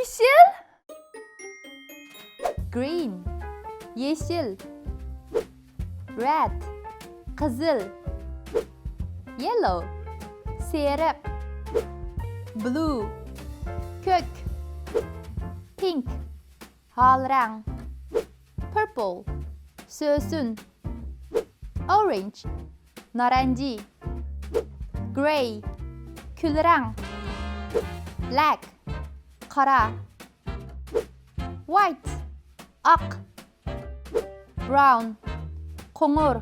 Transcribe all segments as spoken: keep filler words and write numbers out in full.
يېشىل. Green. يېشىل. Red. قىزىل. Yellow. سېرىق. Blue. كۆك. Pink. ھال رەڭ. Purple. سۆسۈن. Orange. نارەنجى. Grey. كۈل رەڭ. Black. قارا. White. ئاق. Brown. قوڭۇر.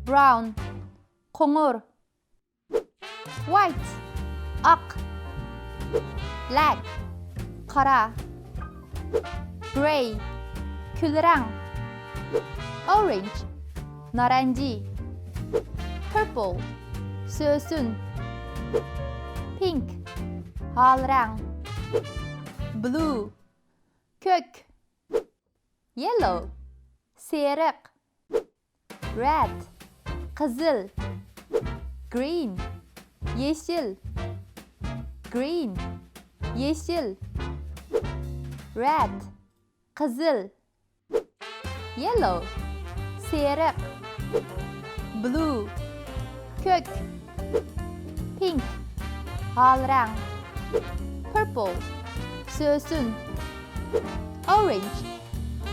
Brown. قوڭۇر. White. ئاق. Black. قارا. Grey. كۈل رەڭ. Orange. نارەنجى. Purple. سۆسۈن. Pink. ھال رەڭ. Blue. كۆك. Yellow. سېرىق. Red. قىزىل. Green. يېشىل. Green. يېشىل. Red. قىزىل. Yellow. سېرىق. Blue. كۆك. Pink. ھال رەڭ. Purple. سۆسۈن. Orange.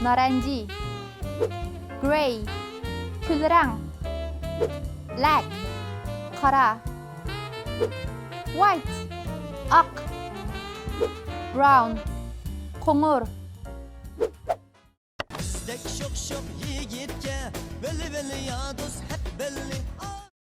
نارەنجى. Grey. كۈل رەڭ. Black. قارا. White. ئاق. Brown. قوڭۇر. بىزدەك شوخ-شوخ يىگىتكە